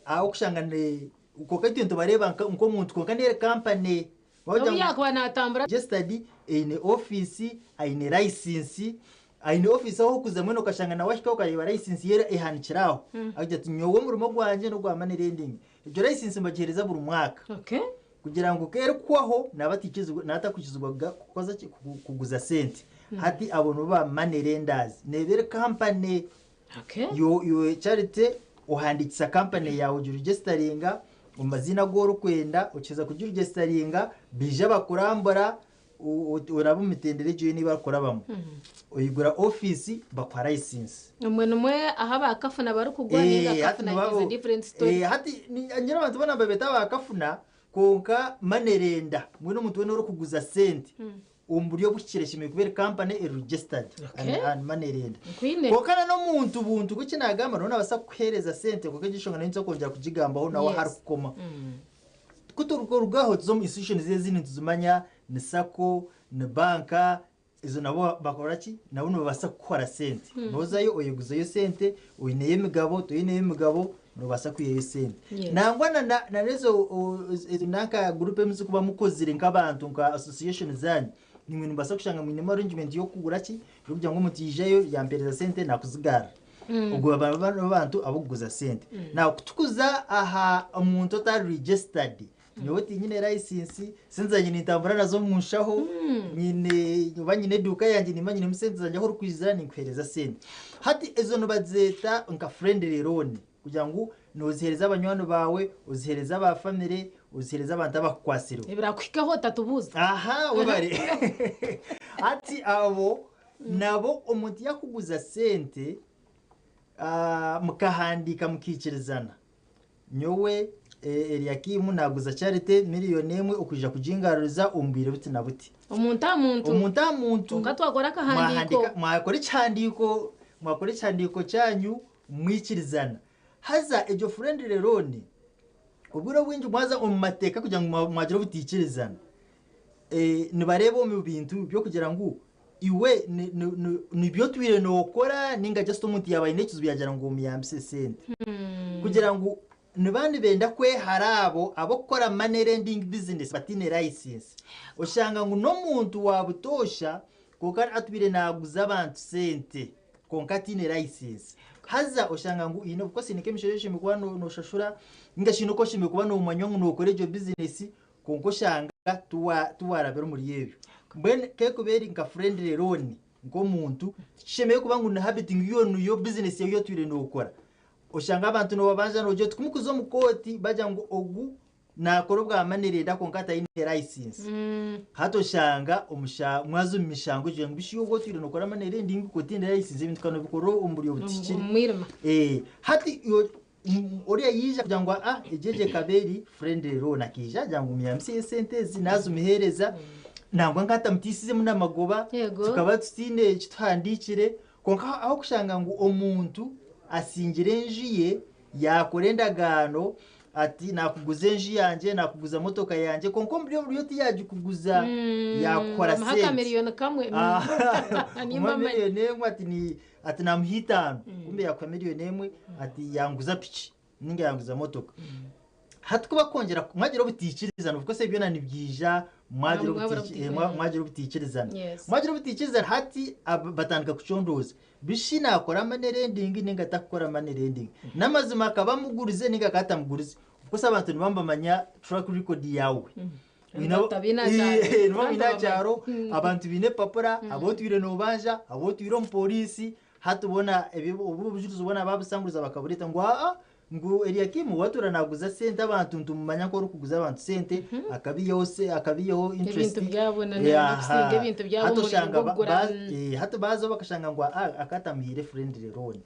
Ahabw'okushanga ni kwonka itwe nitubareeba nk'omuntu kwonka n'eri kampani. N'obu yaakuba naatambura. Registered, eine ofiisi, aine layisinsi, aine ofiisi ahu orikuza mbwenu okashanga nawe wahikaho okareeba layisinsi ye ehanikire aho. Akagira ati nyowe omurimo gwangye n'ogwa money lending. Egyo layisinsi nibagiheereza buri mwaka. Kugira ngu ku erikuhwaho naaba ataikirizibwa naaba atarikwikirizibwa kukoza ki? Kuguza sente. Hati abo nibo ba money lenders. Neeba eri kampani. Iwe Charity ohandiikisa kampani yaawe ogiregisitaringa omu maziina agu orikwenda, okiheza kugiregisitaringa baija bakurambura oraba omu mitendera egyo yoona ei barikurabamu. Oigura ofiisi bakuha layisinsi. Omwe nimwe ahu aba kafuna barikugwa ninga kafuna is a different story. Hati nyine abantu boona nibabeeta aba kafuna kwonka money lender mbwenu omuntu weena orikuguza sente omu buryo obuhikire eshemereire kuba eri kampani eri registered and money lender. Nkwine. Kwonka na n'omuntu buntu ku eki naagamba nawe naabaasa kukuheereza sente kwonka egyo enshonga nayo nituza kwongyera kugigambaho nawe ahu arikukoma. Ku turikuruga aho tuza omu institutions ezindi nituzimanya ni sacco, ni banka, ezo nabo bakora ki? Nabo nibabaasa kukuhora sente. Noozayo oyeguzayo sente, oineyo emigabo, toineyo emigabo, Noobaasa kwihayo esente. Yes. Nangwa na na na n'ezo o- ezo nanka gurupu ezi murikuba mukozire nk'abantu nka association zaanyu, naimwe nimubaasa kushanga mwinemu arrangement y'okugura ki, y'okugira ngu omuntu yaijayo yampeereza sente naakuzigarura. Obwo baba bari abantu ab'okuguza sente. Now ku tukuza aha omuntu otari registered, Nyowe tinyine layisinsi, sente zangye nintambura nazo omu nshaho, nyine oba nyine eduuka yangye nimba nyinemu sente zangye ahu orikwizira ninkuheereza sente. Hati ezo nibazeeta nka friendly loan kugira ngu nooziheereza banywani baawe, oziheereze aba famire, oziheereze abantu abakukwatsireho. Ebirakuhikaho otatubuuza. Aha webare. Hati abo nabo omuntu yaakuguza sente, mukahandiika mukaikirizana, Nyowe Eliakimu naaguza Charity miriyoni emwe okwija kugingaruriza omu bwire buti na buti. Omuntu aha muntu. Omuntu aha muntu. Kwonka twakora akahandiiko. Mwakora ekihandiiko, mwakora ekihandiiko kyanyu mwikirizana. Haza egyo friendly loan, obwire obwingi mwaza omu mateeka kugira ngu mwagira obutaikirizana, nibareeba omu bintu by'okugira ngu Iwe nibyo otwire nookora nainga just omuntu yaaba aine ekizibu yaagira ngu omuyambise sente? Kugira ngu nibaba nibenda kwehara abo ab'okukora money lending business bataine license. Oshanga ngu n'omuntu wa butoosha kwonka atwire naaguza abantu sente kwonka ataine license. Haza oshanga ngu haine of course haine nk'emishoro ei oshemereire kuba nooshashura nainga shi haine oku oshemereire kuba noomanya ngu nookora egyo business Kwonka oshanga tiwarabire omuri ebyo. Mbwenu ku erikuba eri nka friendly loan nk'omuntu, tikishemereire kuba ngu ni habit ngu yo niyo bizinesi yaawe ei otwire nookora. Oshanga abantu noobabanja noogira oti ku murikuza omu kooti bagira ngu ogu naakora obwa money lender kwonka taine license. Hati oshanga mwaza omu mishango ogira ngu bishi iwe obu otwire nookora money lending kwonka otaine license ebintu ka noobikora omu buryo butahikire. Omu mwirima. Hati Oriya yaija kugira ngu ah egyo egyo ekaba eri friendly loan akaija agira ngu muyambise esente ezi nazimuheereza nangwa nkatamutiisizemu n'amagoba Yego. tukaba tutaine eki tuhandiikire kwonka aho kushanga ngu omuntu asingire enju ye yaakora endagaano ati nakuguza enju yangye nakuguza motoka yangye kwonka omuri obu buryo tiyagikuguza yaakukora Amuha sente akamiliyoni kamwe. Nimba omuha manya. miliyoni emwe ati ni Ati namuha itaano kumbe yakuha miriyoni emwe ati yanguza piki ninga yanguza motoka. Hati ku bakwongyera mwagira obutaikirizana of course ebi byona nibyija mwagira Mwabura mwagira obutaikirizana. Yes. Mwagira obutaikirizana hati batandika kucondooza bishi nakora money lending ninga takukora money lending. N'amazima akaba amugurize ninga akaba atamugurize. Of course abantu nibaba nibamanya track record yaawe. Niba baine aha kyaro abantu baine epapura abu otwire nobanja abu otwire omu poriisi hati boona obu obujurizi bwona babusanguruza bakabureeta ngu aa ngu Eliakim watuura naguza sente abantu nitumumanya nk'orikuguza abantu sente akabiihaho akabiihaho interest Ebintu byabo na n'okusinga ebintu byabo hati omu muringo oshanga gw'okugura. Hati baazaho bakashanga ngu aa akaba atamuhaire friendly loan.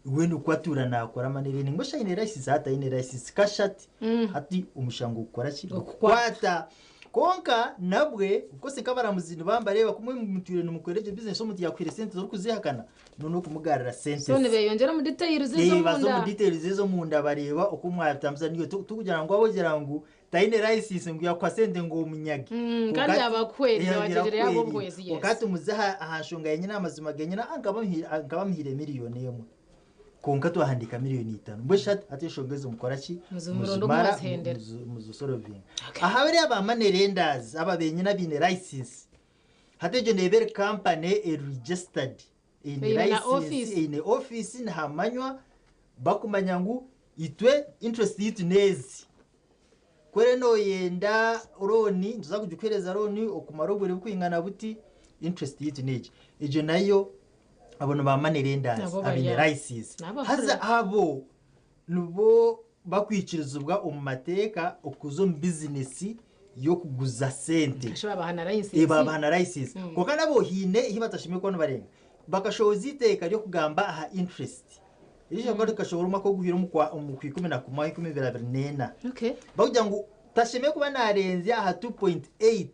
We nikwo atuura naakora money lending mbwenu shi aine license? Hati taine license kashati hati omushango gukora ki? Gukukwata. Kwonka nabwe of course nk'abaramuzi nibaba nibareeba ku mutwire nimukora egyo business omuntu yaakuhaire sente ze orikuzihakana noneho okumugarurira sente So ze. nibeyongyera omu details Baza omu ez'omunda. details ez'omunda bareeba oku mwabitambuza niyo tikugira ngu waaba ogira ngu taine license ngu yakuha sente ngu omunyage. Kandi Kwonka yaaba akuhweriire, yaaba wagyegyire yaaba akuhweriire. obuhwezi, Kwonka yes. hati muze aha nshonga yenyine aha mazima genyine, ah nkaba muhaire miliyoni emwe. Kwonka twahandiika 5,000,000. Mbwenu shi hati hati enshonga ezo mukora ki? Muzi muronde oku Muzimara, mwazihendera. muzisorovinga. Okay. Aha bariya ba money lenders aba benyini abaine license, hati egyo neeba eri company eri registered, eine Eine na license, office. eine office nihamanywa, bakumanya ngu itwe interest yitu n'ezi. Ku oriyo nooyenda looni, nituza kugikuheereza looni okumara obwire burikwingana buti, interest yaitu n'egi. Egyo nayo abo ni ba money lenders Nabo bari abaine aho. license. N'abafura. Haza abo nibo bakwikirizibwa omu mateeka okuza omu bizinesi y'okuguza sente. Kasha babaha na license. Babaha na license. Kwonka nabo haine ahu batashemereire kuba nibarenga. Bakashohoza eiteeka ry'okugamba aha interest. Eizooba rikashohora omwaka oguhweire omu kwa omu Kwikumi-na-kumwe aha 2024. Okay. Bakugira ngu tashemereire kuba naarenzya aha 2.8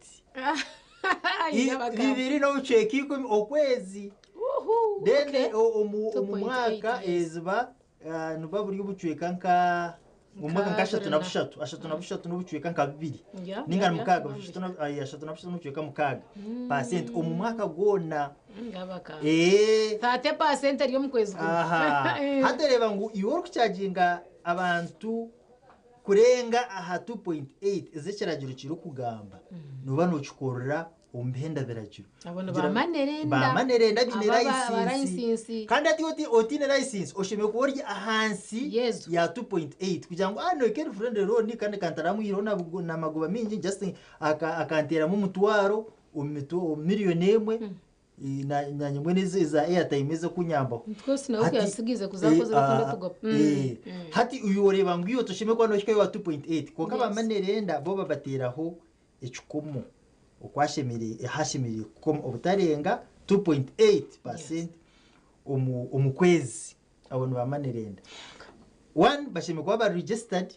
Aine abagamba. bibiri n'obucweka ikumi okwezi. Uhu, Then okay. omu 2.8, mwaka yes. eziba nibuba buri obucweka nka omu mwaka nka ashatu na Nka bushatu, ashatu na bushatu n'obucweka nka bubiri. Yeah, Ninga yeah, ni mukaaga, yeah. 36.6 pasenti omu mwaka gwona. Ngabaka. Ee. 30% eri omu kwezi kumwe. Aha. Hati oreeba ngu iwe orikucharginga abantu kurenga aha 2.8 ez'ekiragiro kirikugamba, nooba nookikorera omu bihenda biragiro. Abo ni Kugira ba ngu manerenda. Ba manerenda baine Aba ba license. license. Kandi hati otiine license oshemereire kuba ori ahansi Yezu. ya 2.8 kugira ngu nohika eri friend loan kandi kantaramuhireho na magoba mingi just akanteeramu omutwaro omu 1,000,000 nanye mbwenu eza airtime ez'okunyambaho. Twese nawe Hati, kuyasigize kuzakoze bakunda tugoba. Hati iwe oreeba ngu iwe toshemereire kuba nohikayo wa 2.8 kwonka Yes. ba manerenda bo babateeraho ekikomo ahashemereire kukoma obutarenga 2.8% omu kwezi. Abo ni ba manerenda. One, bashemereire kuba bari registered.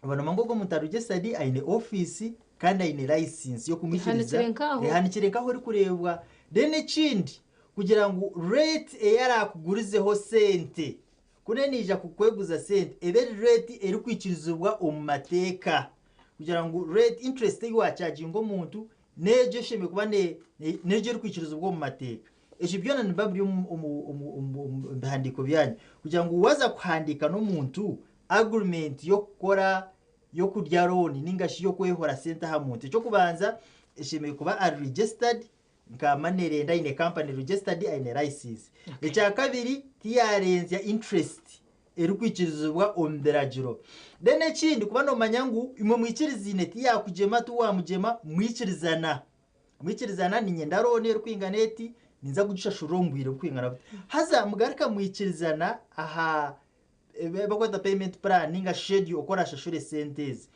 Oba ngu ogwo omuntu ari registered aine office kandi aine license y'okumwikiriza. Ehanikire nkaho. Ehanikire nkaho erikureebwa. Then ekindi, kugira ngu rate ei arakugurizeho sente, kune naija kukweguza sente, ebe eri rate erikwikirizibwa omu mateeka. Kugira ngu rate interest ei wacharginga omuntu n'egyo eshemereire kuba n'egyo erikwikirizibwa omu mateeka. Ekyo byona nibiba biri omu bihandiiko byanyu. Kugira ngu waza kuhandiika n'omuntu agreement y'okukora y'okurya loan ninga shi y'okwehora sente aha muntu. Eky'okubanza eshemereire kuba ari registered nka manerenda aine company registered aine license. Okay. Ekya kabiri tiyarenzya interest erikwikirizibwa omu biragiro. Then ekindi kuba nomanya ngu imwe mwikiriziine tiyakugyema tiwamugyema mwikirizana. Mwikirizana niinyenda loan erikwingana eti ninza kugishashurira omu bwire burikwingana buti. Haza mugaruka mwikirizana aha bakweta payment plan ninga schedule oku orashashure esente ezi.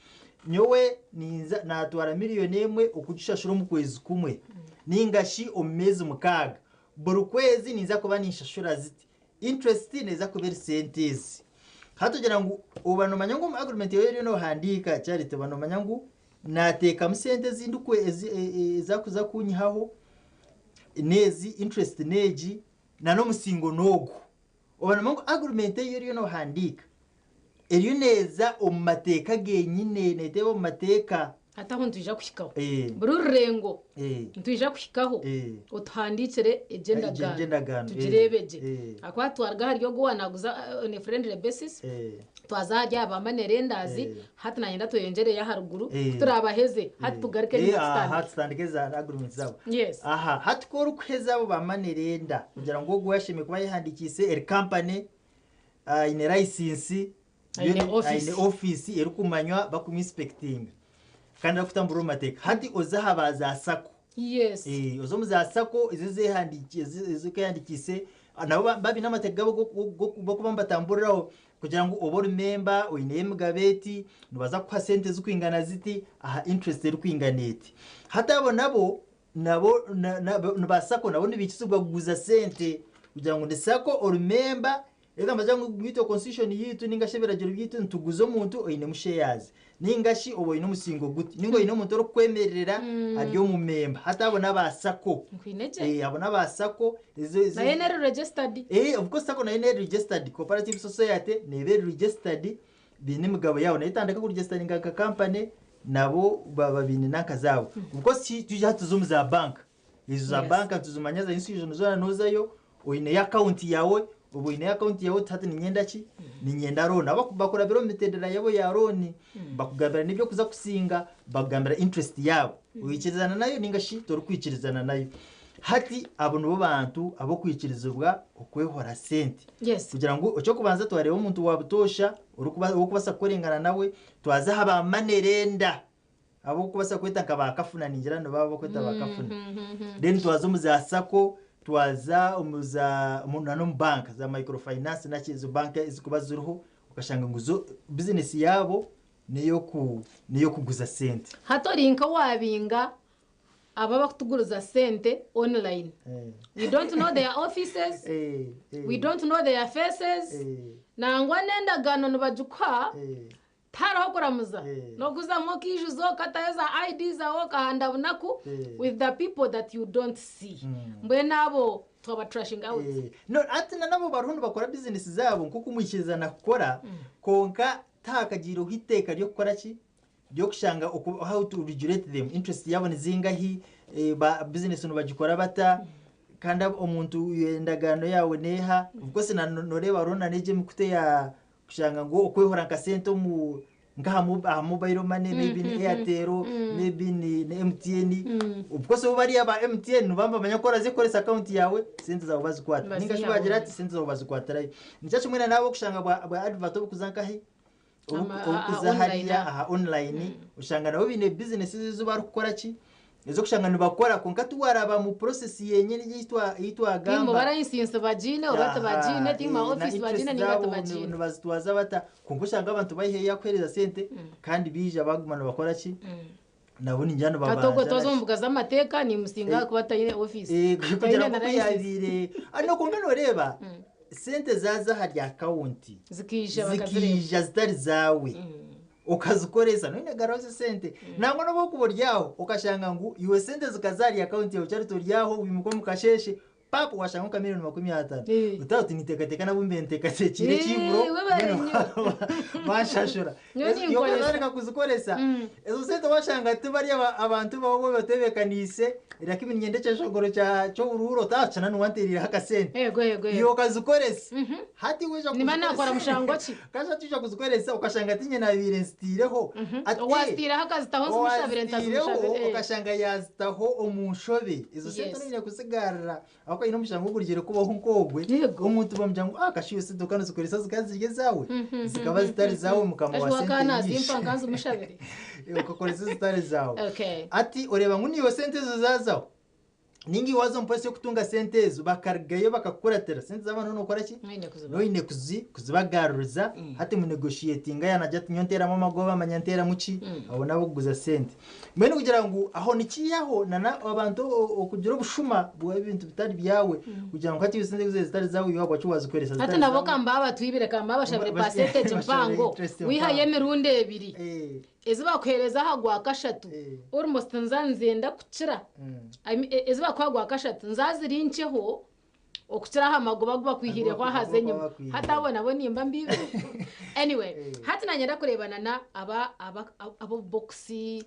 Nyowe ninza natwara 1,000,000 okugishashura omu kwezi kumwe ninga shi omu meezi 6. Buri kwezi ninza kuba ninshashura ziti. Interest neza kuba eri sente ezi. Hati ogira ngu oba nomanya ngu omu agreement yawe eriyo nohandiika Charity oba nomanya ngu nateekamu sente ezakuza kunyihaho n'ezi interest n'egi na n'omusingo n'ogu. Oba nomanya ngu agreement eyo eriyo nohandiika eriyo neeza omu mateeka genyine, neeteeba omu mateeka. Hati aho nitwija kuhikaho. Buri rurengo nitwija kuhikaho. Otuhandiikire egyo endagaano. Egyo endagaano, Tugireebe gye. Ahakuba twaruga ahari ogwo owaanaguza on a friendly basis, twaza ahari aba money lenders, hati nayenda tweyongyereyo aharuguru, ku turaabaheze, hati tugaruke enyima tutandike. Hati tutandike za agreement zaabo. Yes. Aha, hati ku orikuheza abo ba money lender, kugira ngu ogwo yashemereire kuba ayehandiikiise eri company, aine license, Aine office. Aine office erikumanywa bakumuinspectinga kandi arikutamburira omu mateeka. Hati oze aha ba za SACCO. Yes. Oze omu za SACCO ezo ezehandikiise, nabo baine amateeka gabo gokuba nibatamburiraho kugira ngu obe ori memba, oineyo emigabo eti, nibaza kukuha sente zirikwingana ziti aha interest erikwingana eti. Hati abo nabo, nabo, na, na, ni ba SACCO nabo nibaikizibwa kuguza sente kugira ngu ni SACCO ori memba. Reka mbagira ngu itwe constitution yitu ninga shi ebiragiro byitu nituguza omuntu oinemu shares ninga shi oba oine omusingo guti ninga oine omuntu orikukwemerera ari omu memba. Hati abo n'aba SACCO. Nkwine gye. Abo n'aba SACCO. Nayo neri registered. Of course SACCO nayo neri registered. Cooperative Society neba eri registered biine emigabo yaabo. Nayo etandika kuregisteringa nka company nabo baba biine nanka zaabo. Of course twija hati tuze omu za bank. Ezo za Yes. bank tuzimanya za institution zoona nozayo oineyo account yawe. Obu oine akawunti yaawe oti hati niinyenda ki? Niinyenda looni. Abo bakurabira omu mitendera yaabo ya looni, bakugambira n'eby'okuza kusinga, bakugambira interest yaabo. Oikirizana nayo nainga shi torikwikirizana nayo. Hati abo nibo bantu ab'okwikirizibwa okwehora sente. Yes. Kugira ngu eky'okubanza twareeba omuntu wa butoosha orikuba ow'okubaasa kukorengana nawe, twaza aha ba money lender. Abu orikubaasa kweta nka ba kafuna ningira nibo abu barikweta ba kafuna. Then twaza omu za sacco, twaza omu za na n'omu banka za microfinance naki ezo banka ezirikuba ziriho okashanga ngu zo bizinesi yaabo n'ey'oku n'ey'okuguza sente. Hati ori nk'owaabinga abo abakutuguriza sente online. We don't know their offices, we don't know their faces, nangwa n'endagaano nibagikuha Tihariho kuramuza. Noguzamu okaijuza okatayo za ID zawe okahanda bunaku with the people that you don't see. Mbwenu abo twaba trashing out. No, hati na nabo bariho nibakora bizinesi zaabo nk'oku mwikirizana kukora, kwonka tihakagiireho eiteeka ry'okukora ki? Ry'okushanga oku how to regulate them, interest yaabo ni zingahi, ba bizinesi nibagikora bata, kandi omuntu endagaano yaawe neeha. Of course na noreeba hariho na n'egi emikutu eya Kushanga ngu okwehora nka sente omu nka aha mobile money maybe ni Airtel maybe ni ni MTN of course bo bariya ba MTN nibaba nibamanya ku oraze kukoresa account yaawe sente zaawe bazikwata ninga shi bagira ati sente zaawe bazikwatirayo. Nikyo kimwe na naabo okushanga bwa bwa advert obukuza nkahi obukuza hariya aha online oshanga nabo baine business ezi barikukora ki Ez'okushanga nibakora kwonka tiwaraba mu process yenyini ei twagamba. Timu oba license bagiine oba tibagiine, timu aha office bagiine ninga tibagiine. Nibazitwaza bata? Kwonka oshanga abantu baihayo akuhereza sente kandi baija baguma nibakora ki? Nabo ningira nibabanja. Hati ogwo twaza omu mbuga z'amateeka nimusinga ahakuba taine office. Kugira ngu oku yabaire. Kwonka noreeba sente zaaza ahari akawunti zikaija zitari zaawe. Okazikoresa noine garuza ezo sente. Nangwa n'obu orikuba ori aho okashanga ngu iwe sente zikaza ahari akawunti yaawe kyari ori aho wimuka omu kasheeshe papu washangaho nka miriyoni 50. Otaaha oti ninteekateeka n'abu mbaire nteekateekiire ekiiburo Webare nnyo. banshashura. Nyowe Iwe ninkoresa. okatandika kuzikoresa ezo sente washanga tibari abantu baawe abu otebeekaniise rakini niinyenda ekyeshongoro ky'oburuuru otaaha oti shana niwe anteereireho akasente. Yego yego Iwe yego. okazikoresa. Hati waija Nimba kuzikoresa naakora mushango ki? Kandi hati waija kuzikoresa okashanga tiinye naabaire nzitaireho. Ati Owaazitaireho akazitaho nzimushabire owaazitaireho ntazimushabire. okashanga yaazitaho omu nshobe. Ezo sente Yes. noine kuzigarura ahabw'okuba haine omushango ogurugire kubaho nk'ogwe, Yego. omuntu bamugira ngu ah kasha iwe sente okaba nozikoresa zikaba ziri ezaawe? Zikaba zitari zaawe mukama wa Kasha sente wakaba nyingi. naazimpa nkanzimushabire. Okakoresa ezitari zaawe. Okay. Hati oreeba ngu naiwe sente ezo zaazaho. Ninga iwe waaza omu process y'okutunga sente ezo bakarugayo bakakukuratira, sente zaabo noba nokora ki? Noine kuzibaha. Noine kuzibagaruriza, hati munegotiatinga yaaba naagira ati nyowe nteeramu amagoba manya nteeramu ki, abo n'abokuguza sente. Mbwenu kugira ngu aho nikiihaho na n'abantu okugira obushuma bw'ebintu bitari byawe, kugira ngu hati iwe sente ezo zitari zaawe iwe ahabwaki wazikoresa Hati zitari nabo zaawe. ka mba batwibire ka mba bashabire percentage Bashabire mpango, interest wihayo mpango. emirundi ebiri. Ezi bakuheereza aha Gwakashatu almost nza nizenda kukira I mean ezi bakuha aha Gwakashatu nza ziri nkyeho okukira aha magoba agu bakwihireho aha z'enyima. Hati abo nabo nimba mbiibire. Anyway, hati nanyenda kureebana na aba aba ab'obubokisi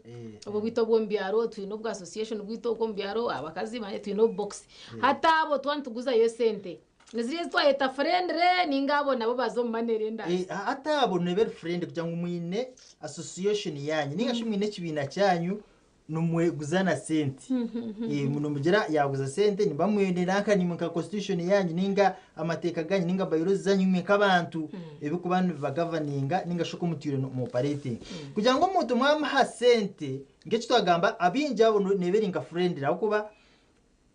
obu obwaitu obw'omu byaro twine obwa association bwaitu okwo omu byaro abakazi twine obubokisi. Hati abo twaba nituguzayo esente Niziriya ezi twayeta friendly ninga abo nabo baza omu money lenders? Hati abo neberi friendly kugira ngu mwine association yanyu ninga shi mwine ekibiina kyanyu nimweguzana sente. Nimugira yaguza sente nimuba mwine nanka nimwe nka constitution yanyu ninga amateeka ganyu ninga bylaws zanyu imwe nk'abantu ebirikuba nibibagavaninga ninga shi oku mutwire nimu operatinga. Kugira ngu omuntu mwamuha sente nk'eki twagamba abaingi abo neeba eri nka friendly ahabw'okuba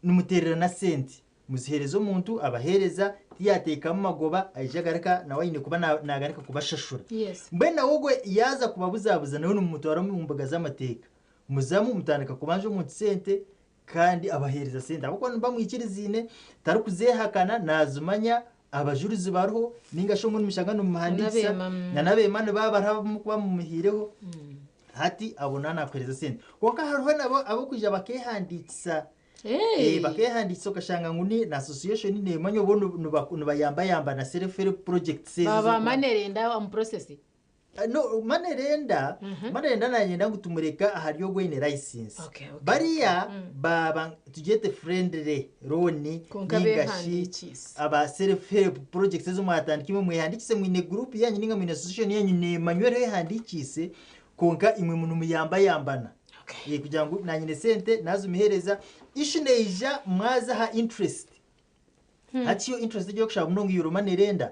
Nimuteererana sente, muziheereza omuntu abaheereza, tiyateekamu magoba, aija agaruka nawe aine kuba naagaruka kubashashura. Yes. Mbwenu nawe ogwo yaaza kubabuzabuza nawe nimumutwara omu mbuga z'amateeka. Muzamu mutandika kubanja omuntu sente kandi abaheereza sente ahabw'okuba nimuba mwikiriziine, tarikuzeehakana, naazimanya, abajurizi bariho ninga shi omwe nimushanga nimumuhandiikisa N'abeema, mm. na n'abeema nibaba bariho abu murikuba mumuhaireho. Hati abo naaba naakuheereza sente. Kwonka hariho nabo ab'okwija bakeehandiikisa. Hey! Bakeehandiikisa okashanga ngu ni association neemanya obu nibayambayamba na self help projects ezo Baba ez'okuba money lender omu process. No, money lender, money lender nanyenda ngu tumureka ahari ogwo oine license. Bariya baba tugyete friendly loan Kwonka ninga shi beehandiikiise. Aba self help projects ezi mwatandika imwe mwehandiikise mwine group yanyu ninga mwine association yanyu neemanywa eriho ehandiikiise kwonka imwe nimuyambayambana. Kugira ngu nanyine sente nazimuheereza issue neija mwaza aha interest. Hati yo interest egyo yokushaba munonga iwe ori money lender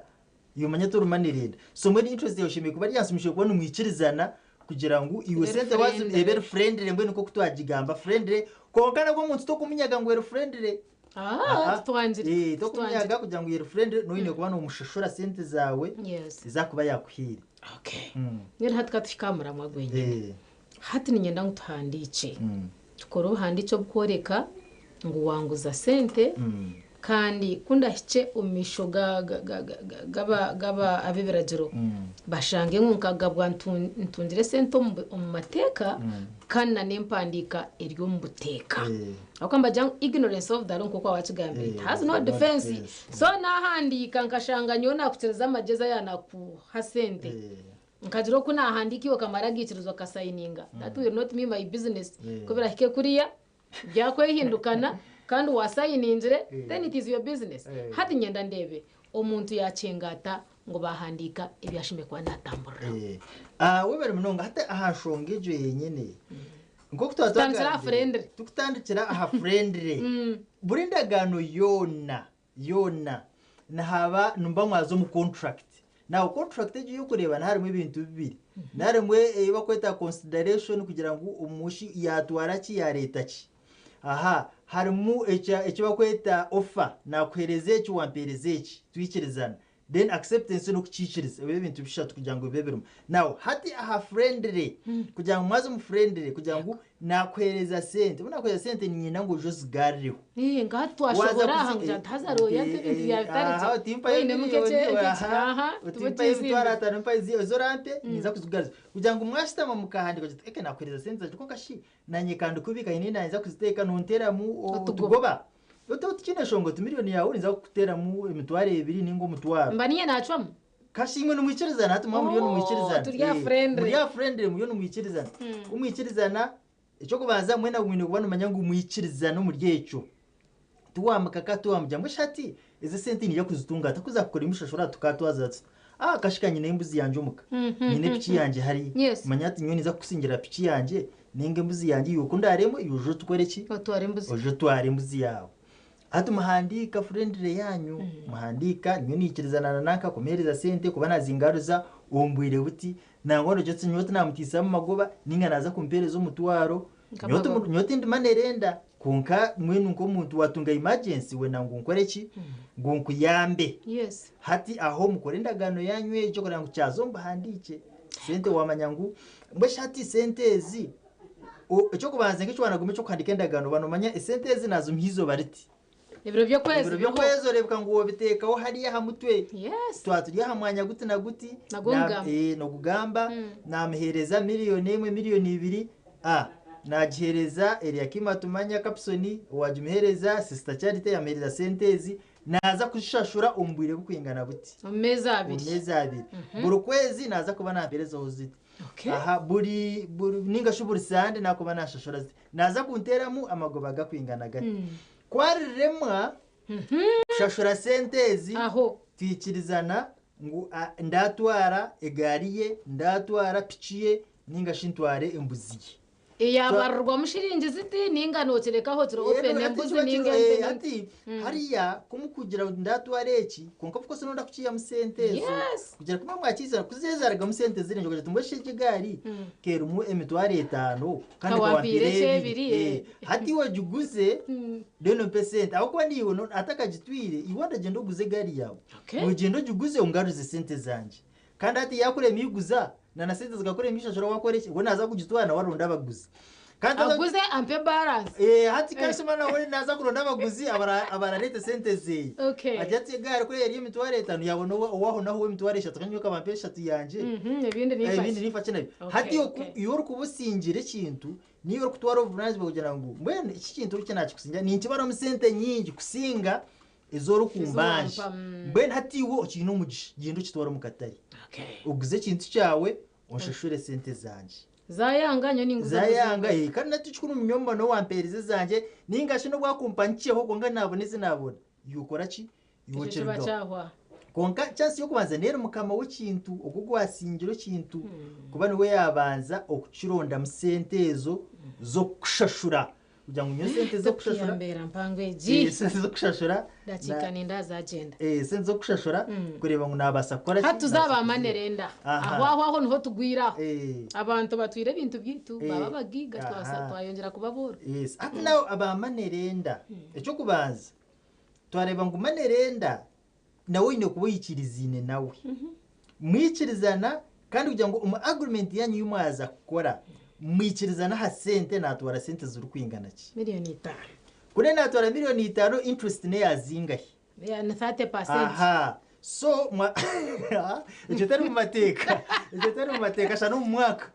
iwe omanya tori money lender so mbwenu interest yawe eshemereire kuba eri ahansi mushemereire kuba nimwikirizana kugira ngu iwe Ebe sente wazi friendly. ebe eri friendly mbwenu nk'oku twagigamba friendly kwonka nabwo omuntu tokumunyaga ngu eri friendly. Ah, Aha. titwangire. Eh, Titwangire. tokumunyaga kugira ngu eri friendly noine kuba nomushashura sente zaawe ezakuba yakuhaire. Mbwenu hati katuhike aha muramwa gwenyine. Hati niinyenda ngu tuhandiikye. Tukore obuhandiikye obukworeka ngu wanguza sente kandi ku ndahikye omu maisho g'ab'ebiragiro bashange ngu nkagabwa ntungire sente omu mateeka kandi n'empandiika eri omu buteeka. Ahabw'okuba nibagira ngu ignorance of the law nk'oku waaba wakigambire it has no defence. So naahandiika nkashanga nyowe naakukiriza amagyezi aya naakuha sente. Nkagira oku naahandiika iwe okamara agaikiriza okasayininga. That will not be my business. Ku birahike kuriya byakwehindukana kandi waasayiningire then it is your business. Hati niinyenda ndeebe omuntu yaakyenga ata ngu baahandiika ebi ashemereire kuba naatamburiraho. Webare munonga. Hati aha nshonga egyo yenyine, nk'oku Tutandikire aha twatwagambire, friendly. Tukutandikira aha friendly. Buri ndagaano yoona yoona nihaba nimuba mwaza omu contract. Now contract egyo ey'okureeba niharimu ebintu bibiri. Niharimu ei barikweta consideration kugira ngu omushi yaatwara ki yaareeta ki. Aha harimu eki barikweta offer, naakuheereza eki wampeereza eki twikirizana. Then acceptance n'okukiikiriza ebyo ebintu bishatu kugira ngu bibe birimu. Now hati aha friendly kugira ngu mwaza omu friendly kugira ngu nakuheereza sente obu nakuheereza sente niinyenda ngu oije ozigarurireho. Ee, nka hati twashohora aha ngu gira haza rooya nti ebintu byawe bitari Aha gye. otimpayo Oinemu miliyoni nk'ekye aha aha otimpayo emitwaro tibukiizimbe. ataano mpayo ezi orampe ninza kuzikugaruza. Kugira ngu mwashutama mukahandiika ogira oti eke nakuheereza sente zangye kwonka shi nanye kandikubika haine ei nayeza kuziteeka nonteeramu Otugoba. otugoba. Oti tikiine nshonga oti miriyoni yaawe ninza kukuteeramu emitwaro ebiri nainga omutwaro. Mba niinye naacwamu? Kashi imwe nimwikirizana hati mwaba muriyo Oh, nimwikirizana. turi aha Eh, friendly. muri aha friendly muriyo nimwikirizana. Ku mwikirizana, eky'okubanza mwena mwine kuba nimumanya ngu mwikirizana omuri ekyo. Tiwamukaka tiwamugira ngu eshi hati ezi esente niinyija kuzitunga nta ku zaakukora emishashuro aha tukaatwaza tuta. Ah kashi ka nyine embuzi yangye omuka. Nyine piki yangye hariya. Manya hati nyowe ninza kukusingira piki yangye Ninga embuzi yangye iwe ku ndaaremwe, iwe oije otukore ki? Otware embuzi. Oije otware embuzi yaawe. Hati muhandiika friendly yaanyu, muhandiika nyowe naikirizana na nanka kumuheereza sente kuba naazingaruza omu bwire buti, nangwa noogira oti nyowe tinaamutiisamu magoba ninga naaza kumpeereza omutwaro, nyowe Nk'amagoba. nyowe tindi money lender, kwonka mbwenu nk'omuntu waatunga emergency wenda ngu nkore ki? Ngu nkuyambe. Hati aho mukore endagaano yaanyu egyo kureeba ngu kyaza omu buhandiikye. Sente waamanya ngu mbwenu shi hati sente ezi, o- eky'okubanza nk'eki waanaguma eky'okuhandiika endagaano oba noomanya esente ezi naazimuha eizooba riti. Ebiro by'okwezi Ebiro biriho. by'okwezi oreebeka ngu woobiteekaho hariya aha mutwe. Twaba turi aha mwanya guti na guti, Nagwo na- omugamba. eh, nogugamba, naamuheereza miriyoni emwe, miriyoni ibiri, ah, naagiheereza Eliakim Atumanya Kapsoni, owaagimuheereza Sister Charity yaamuheereza sente ezi, Naaza kuzishashura omu bwire bukwingana buti. Omu meezi Omu abiri. meezi abiri. Buri kwezi naaza kuba nampeerezaho ziti. Okay. Aha, buri, buri, ninga shi buri Sande naakuba naashashura ziti. Naaza kunteeramu amagoba gakwingana gati. Ku ariremwa kushashura sente ezi, Aho. twikirizana ngu a, ndatwara egaari ye, ndatwara piki ye, ninga shi ntware embuzi ye. Eyabarirwamu shiringi ziti ninga nokirekaho kiri open embuzi ninga ente. Hati hariya kumukugira ngu ndatwara eki kwonka of course nonda kukiihamu sente ezo kugira kumwe mwakiizana kuzezaaragamu sente zirengye okagira oti mbwenu shi egi egaari kerimu emitwaro etaano kandi Kawampaire kawampaire ebiri ekyebiri. Hati iwe ogiguze then ompe sente ahabw'okuba niiwe atakagitwire iwe oragyenda oguze egaari yaawe ogyende ogiguze ongaruze sente zangye Kandi hati yaakurema eiguza, na na sente zikakurema ishashura waakora eki, we naaza kugitwara nawe aronde abaguzi. Kandi haza- Aguze ampe balance. Eh, hati kashema nawe naaza kuronda abaguzi abara- abarareete sente zeeye. Agira ati egaari kuri eri emitwaro etaano yaabona owa- owaahonaho ow'emitwaro eshatu kandi nyowe kabampa eshatu yangye. Ebindi Eh, ebindi ninfaki. ninfaki nabyo. Hati oku iwe orikuba osingire ekintu, niiwe orikutwara obuvunaanizibwa kugira ngu mbwenu eki kintu eki naakikusingira ninkibaramu sente nyingi kusinga ezi orikumbanja. Ezi wampa, mm. Mbwenu hati iwe okiine omugisha, gyenda okitware omu katare. Okay. Oguze ekintu kyawe, Onshashure sente zangye. Zayanga nyowe ninguza Zayanga kuzinga. kandi nati kikuru munyomba nowampeereza ezangye ninga shi n'obwakumpa nkyeho kwonka naabona ezi naabona. Yokora ki? Ekyo kiba Yokirugaho. kyahwa. Kwonka chance y'okubanza neeri mukama w'ekintu ogwo ogwasingire ekintu kuba niwe yaabanza okukirondamu sente ezo z'okukushashura. Kugira ngu nyowe sente z'okushashura Tokuyambeera mpango egi. Sente z'okushashura Dakiika na ninda zagyenda. Sente z'okushashura kureeba ngu naabaasa kukora ki? Hati tuze Naabaasa aba kuziha. manerenda. Aha. Aho aho aho niho tugwire aho. Abantu batwire ebintu byaitu baba abagiiga twayongyera kuba abooro. Yes. Hati nawe aba manerenda eky'okubanza twareeba ngu manerenda nawe oine kuba oikiriziine nawe. Mwikirizana kandi kugira ngu omu agreement yanyu ei mwaza kukora mwikirizana aha sente naatwara sente zirikwingana ki? 5,000,000. Kuri naatwara 5,000,000 interest n'eya zingahi? Yeah, ni 30%. Aha. So mwa ekyo tari mu mateeka. Ekyo tari mu mateeka shana omu mwaka.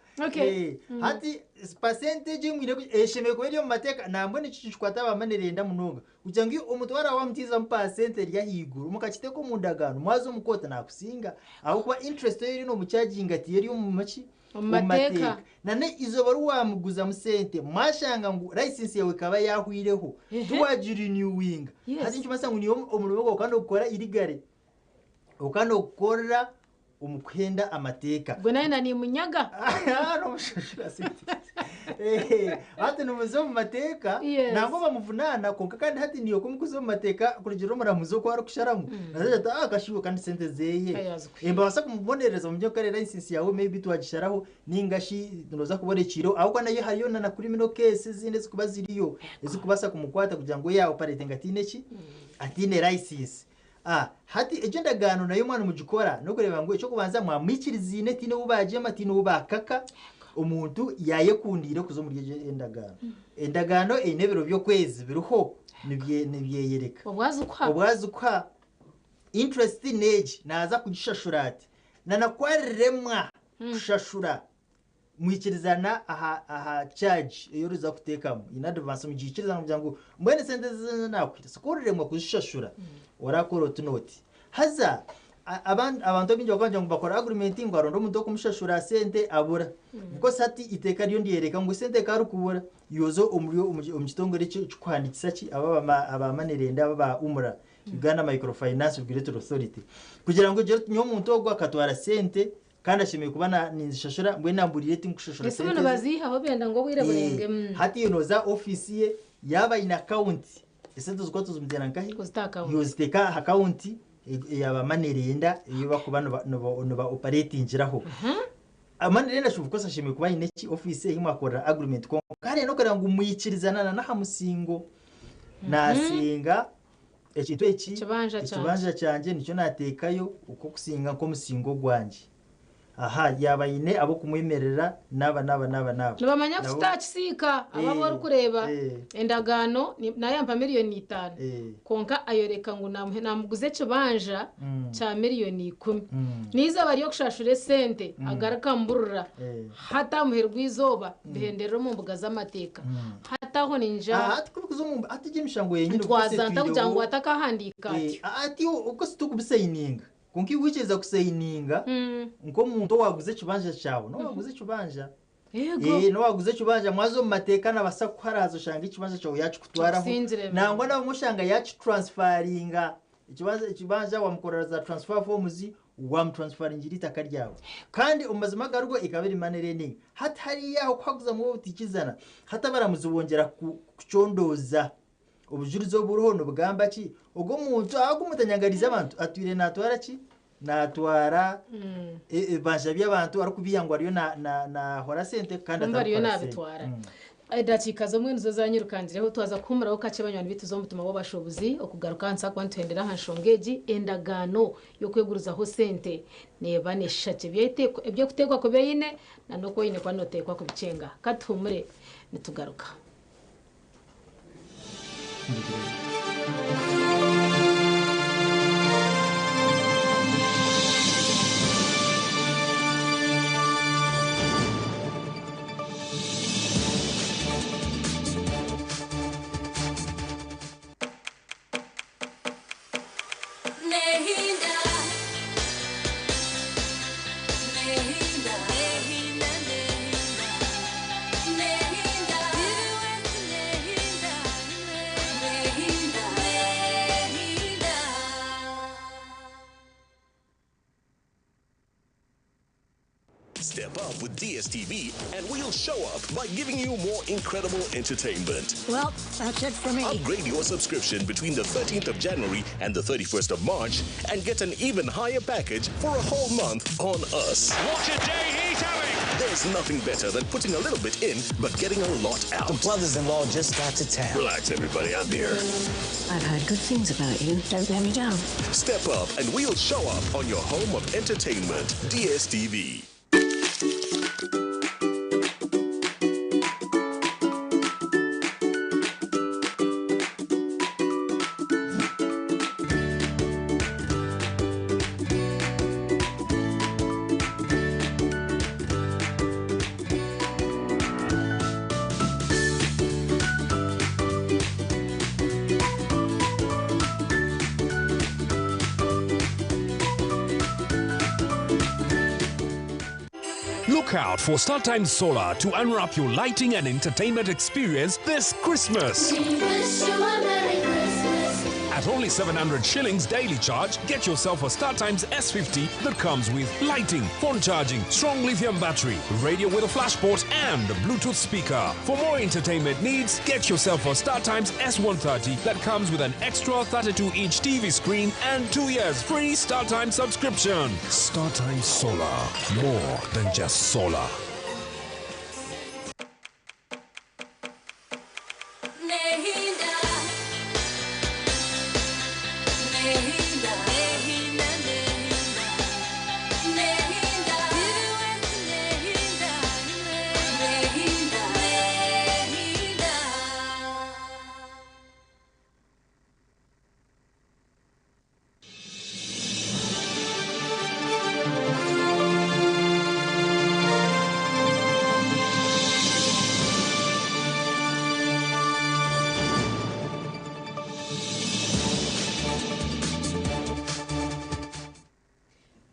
Hati percentage ei mwine eshemereire kuba eri omu mateeka nambwenu eki nikikwata aba money lender munonga. Kugira ngu omuntu waaba wamutiizamu percent eri ahaiguru mukakiteeka omu ndagaano mwaza omu kooti naakusinga ahabw'okuba interest ei oriyo noomuchaginga tiyo eri omu ki? Omu mateeka. Na n'eizooba ri waamuguzamu sente mwashanga ngu license yaawe ekaba yaahwireho tiwagirenewinga. Hati nikimanyisa ngu niiwe omurimo gwawe okaba noogukora irigare, okaba noogukorera omu kuhenda amateeka. Gwe naayenda niimunyaga. N'omushashura sente. Hati nimuza omu mateeka, nangwa bamuvunaana kwonka kandi hati niiwe ku orikuza omu mateeka kurugiirira omuramuzi oku arikusharamu, naagira ati kashuba kandi sente zeeye. Nibabaasa kumubonereza bamugire ngu kare license yaawe maybe twagisharaho ninga shi nooza kuba orekiireho ahabw'okuba nayo hariyo na criminal case ezindi ezirikuba ziriyo ezirikubaasa kumukwata kugira ngu we yaoperatinga ataine ki? Ataine license. Hati egyo endagaano nayo mwaba nimugikora n'okureeba ngu eky'okubanza mwamwikiriziine tihaine ou baagyema tihaine ou baakaka, omuntu yaayekundiire kuza omuri egyo endagaano. Endagaano eine ebiro by'okwezi biriho nibyeyereka. Obwazikuha. Obwazikuha. Interest n'egi naaza kugishashura ati. Na na ku ariremwa kushashura mwikirizana aha charge ei oriza kuteekamu in advance mugiikirizana kugira ngu mbwenu esente ezi ezi naakuhaire ku oriremwa kuzishashura orakora oti n'oti. Haza abantu abaingi bakaba nibagira ngu bakora agreement ngu aronde omuntu ow'okumushashura sente abura. Of course hati eiteeka ryo niryoreka ngu esente ku arikubura yooza omuri omu kitongore ekirikuhandiikisa ki aba aba money lender aba aba UMRA, Uganda Microfinance Regulatory Authority, kugira ngu ogire oti nyowe omuntu ogu akatwara sente Kandi ashemereire kuba ninzishashura mbwenu namburiire tinkushashura Esimu sente ezi. nibaziihaho benda ngu obwire burenge. Hati nooza aha ofiisi ye yaaba aine akawunti esente zikuba tozimutera nkahi? Ozite aha akawunti. Yoziteeka aha akawunti eya ba money lender ei bakuba niba operatingiraho. Money lender of course ashemereire kuba aine ki ofiisi ei mwakorera agreement kwonka hariyo n'okureba ngu mwikirizana na n'aha musingo. Naasinga Ekintu eki, Ekibanja kyangye. ekibanja kyangye nikyo naateekayo okw'okusinga nk'omusingo gwangye. Aha, yaaba aine ab'okumwemerera n'aba n'aba n'aba n'aba. Nibamanya ku Nabo- kitaakisiika abo abu orikureeba endagaano naayampa 5,000,000 kwonka ayoreka ngu naamuguza ekibanja kya 10,000,000. N'eizooba ry'okushashura esente agaruka amburira. Hati aha muheru gw'eizooba bihenderera omu mbuga z'amateeka. Hati aho niinyija. Hati ku bikuza omu hati egyo emishango yenyini of course Ntwaza nta kugira ngu etwireho. atakahandiika atyo? Hati of course tikubisayininga kwonka iwe waikiriza kusayininga nk'omuntu owaaguza ekibanja kyawe n'owaaguza ekibanja. N'owaaguza ekibanja mwaza omu mateeka nabaasa kukuharaza oshange ekibanja kyawe yaakikutwaraho. Kikusingireho. Nangwa nabamwe oshanga yaakitaransfaringa ekibanja wamukorera za transfer forms wamutransfaringira eitaka ryawe. Kandi omu mazima agarugwo ekaba eri money lending. Hati hariya aho kuhaguzamu obutikizana, hati abaramuzi bongyera kucondooza obujurizi oburiho nibugamba ki? Ogwo omuntu ahabw'okuba omuntu anyangariize abantu atwire natwara ki? Natwara ebibanja by'abantu arikubiiha ngu ariyo nahora sente kandi Kumbe ariyo atarikukora sente. nabitwara. Edakiika zomwe nizo zanyirukangireho twaza kuhumuraho kakye banywani baitu z'omutima w'abashuubuzi okugaruka aha nituza kuba nituhendera aha nshonga egi endagaano y'okwegurizaho sente neeba neeshusha ki eby'okuteekwa kuba eine na n'oku oine kuba nooteekwa kubikyenga. Ka tuhumure nitugaruka. Nehinda. Nehinda. with DSTV, and we'll show up by giving you more incredible entertainment. Well, that's it for me. Upgrade your subscription between the 13th of January and the 31st of March and get an even higher package for a whole month on us. What a day he's having! There's nothing better than putting a little bit in but getting a lot out. The brothers-in-law just got to town. Relax, everybody, I'm here. I've heard good things about you. Don't let me down. Step up and we'll show up on your home of entertainment, DSTV. Look out for StarTimes Solar to unwrap your lighting and entertainment experience this Christmas. We wish you a Merry Christmas. At only 700 shillings daily charge, get yourself a StarTimes S50 that comes with lighting, phone charging, strong lithium battery, radio with a flash port, and a Bluetooth speaker. For more entertainment needs, get yourself a StarTimes S130 that comes with an extra 32-inch TV screen and 2 years free StarTimes subscription. StarTimes Solar, more than just solar.